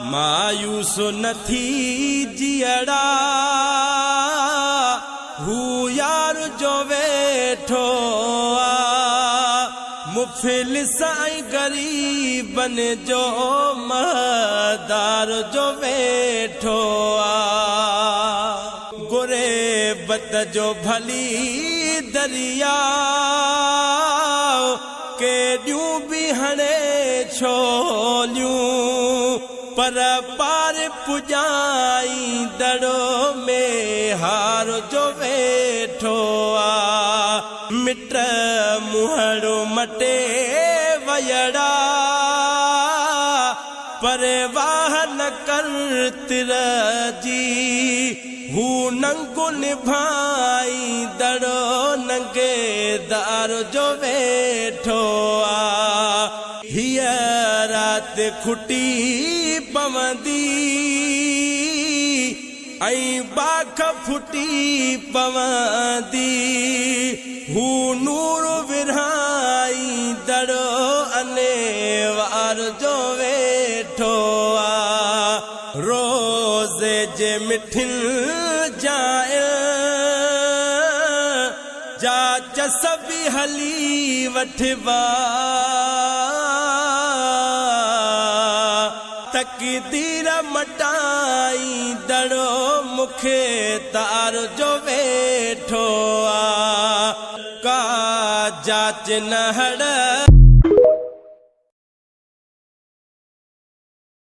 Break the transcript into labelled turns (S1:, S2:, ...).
S1: مايوس نه ٿي جيئڙا، هو يار جو ويٺو آ. مفلس ۽ غريبن جو مهدار جو ويٺو آ. غريبت جو ڀلي درياء ڪيڏيون به هڻي ڇوليون، پر پار پڄائيندڙ ميهار جو ويٺو آ. مٽ منهڙو مٽي ويڙا، پر واهه نه ڪر تر جي. هو ننگ نڀائيندڙ ننگيدار جو ويٺو آ. هيء رات کٽي پوندي ۽ باک ڦٽي پوندي. هو نور ورهائيندڙ انوار جو ويٺو آ. روزي جي مٺين جاين جا چس به هلي وٺبا. تقدير مٽائيندڙ مختار جو ويٺو آ. ڪا جاچ نه هڙ.